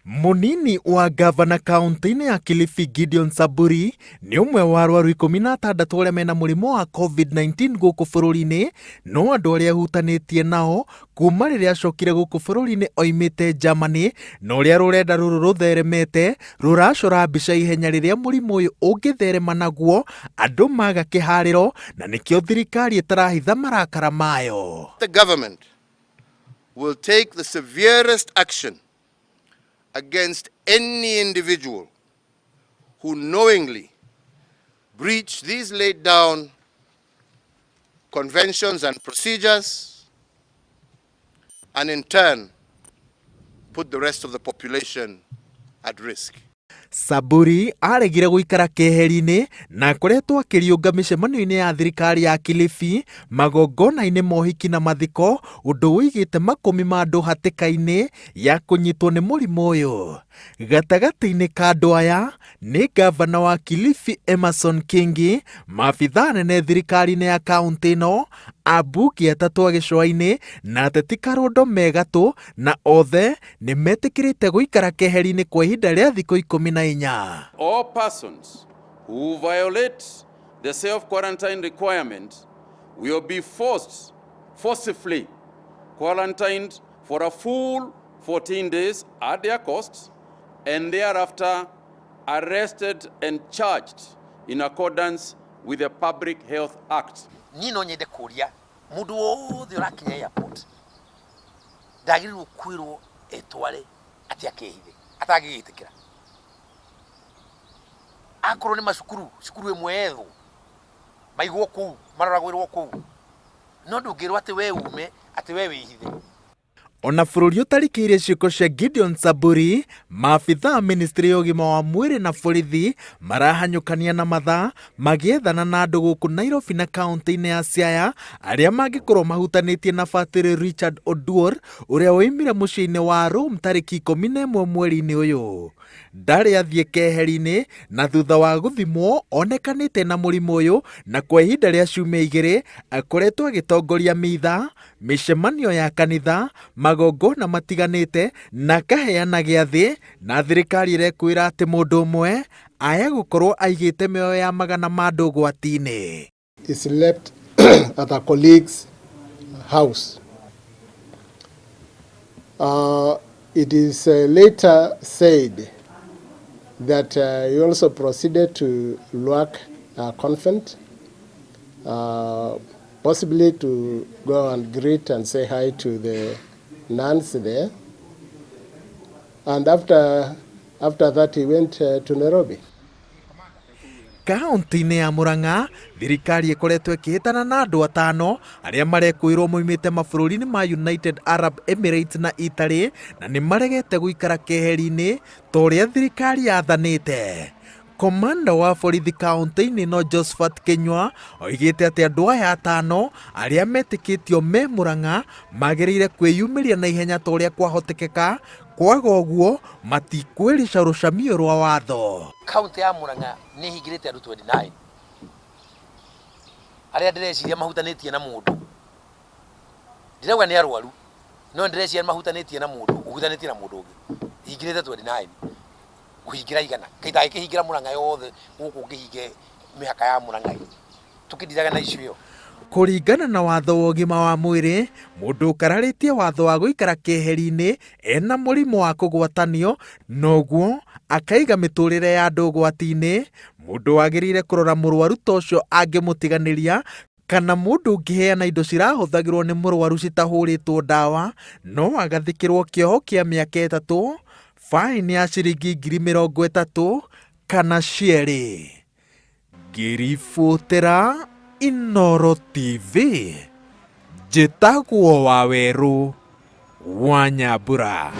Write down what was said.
Mũnini wa ngavana kaũntĩ-inĩ ya Kilifi Gideon Saburi nĩ ũmwe wa arwaru 16 arĩa mena mũrimũ wa COVID-19 gũkũ bũrũri-inĩ, no andũ arĩa ahutanĩtie nao kuma rĩrĩa acokire gũkũ bũrũri-inĩ oimĩte Germany na ũrĩa rũrenda rũrũ rũtheremete rũracora mbica ihenya rĩrĩa mũrimũ ũyũ ũngĩtherema naguo andũ maga kĩharĩro na nĩkĩo thirikari ĩtarahitha marakara mayo. The government will take the severest action against any individual who knowingly breach these laid down conventions and procedures and in turn put the rest of the population at risk. Saburi aregire gũikara keheri-inĩ na akoretwo akĩriũnga mĩcemanio-inĩ ya thirikari ya Kilifi, magongona-inĩ ma ũhiki na mathiko, ũndũ ũigĩte makũmi ma andũ hatĩka-inĩ ya kũnyitwo nĩ mũrimũ ũyũ. Gatagatĩ-inĩ ka andũ aya nĩ ngavana wa Kilifi Emerson Kingi, maabithaa anene thirikari-inĩ ya kaũntĩ ĩno, ambunge atatũ a gĩcũa-inĩ na ateti karũndo me gatũ na othe nĩ metĩkĩrĩte gũikara keheri-inĩ kwa ihinda rĩa thikũ 14. All persons who violate the self-quarantine requirement will be forcibly quarantined for a full 14 days at their cost and thereafter arrested and charged in accordance with the Public Health Act. Niĩ no nyende kũria mũndũ wothe ũrakinya airport ndagĩrĩirwo kwĩrwo etware atĩ akehithe atangĩgĩtĩkĩra. Akorwo nĩ macukuru, cukuru ĩmwe yethwo maigwo kũu maroragwĩrwo kũu, no ndũngĩrwo atĩ we ume atĩ we wĩhithe. Ona bũrũri ũtarikĩire ciĩko cia Gideon Saburi, maabithaa a ministry ya ũgima wa mwĩrĩ na borithi marahanyũkania na mathaa magĩethana na andũ gũkũ Nairobi na kaũntĩ-inĩ ya Siaya arĩa mangĩkorwo mahutanĩtie na Batĩrĩ Richard Oduor ũrĩa woimire mũciĩ-inĩ wa Rome tarĩki 11 mweri-inĩ ũyũ. Ndarĩ athiĩ keheri-inĩ na thutha wa gũthimwo onekanĩte na mũrimũ ũyũ na kwa ihinda rĩa ciumia igĩrĩ akoretwo agĩtongoria mitha, mĩcemanio ya kanitha, magongona matiganĩte na akaheana gĩathĩ na thirikari ĩrekwĩra atĩ mũndũ ũmwe aya gũkorwo aigĩte mĩoyo ya magana ma andũ ũgwati-inĩ. He slept at a colleague's house. It is later said that he also proceeded to Lwak Convent, possibly to go and greet and say hi to the nuns there. And after that, he went to Nairobi. Kaunti-inĩ ya Murang'a, thirikari ĩkoretwo ĩkĩhĩtana na andũ atano arĩa marekwĩrwo moimĩte mabũrũri-inĩ ma United Arab Emirates na Italy na nĩ maregete gũikara keheri-inĩ ta ũrĩa thirikari yathanĩte. Komanda wa borithi kaunti-inĩ ĩno Josephat Kinyua oigĩte atĩ andũ aya atano arĩa metĩkĩtio me Murang'a magĩrĩire kwĩyumĩria na ihenya ta ũrĩa kwahotekeka, kwaga ũguo matikwĩrica rũcamio rwa watho. Kaunti ya Murang'a nĩ ĩhingĩrĩte andũ 29 arĩa ndĩreciria mahutanĩtie na mũndũ. Ndirauga nĩ arwaru, no ndĩreciria mahutanĩtie na mũndũ, ũhutanĩtie na mũndũ ũngĩ. Hingĩrĩte 29 kũhingĩra igana. Kaĩ itangĩkĩhingĩra Murang'a yothe gũkũ ngĩhinge mĩhaka ya Murang'a tũkĩndiraga na icio ĩyo. Kũringana na watho wa ũgima wa mwĩrĩ, mũndũ ũkararĩtie watho wa gũikara keheri-inĩ ena mũrimũ wa kũgwatanio noguo akaiga mĩtũrĩre ya andũ ũgwati-inĩ, mũndũ wagĩrĩire kũrora mũrwaru ta ũcio angĩmũtiganĩria kana mũndũ ũngĩheana indo cirahũthagĩrwo nĩ mũrwaru citahũrĩtwo ndawa no agathĩkĩrwo kĩoho kĩa mĩaka 3, faini ya ciringi 30,000 kana cierĩ. Ngĩribotera Inooro TV, njĩtagwo Wawerũ wa Nyambura.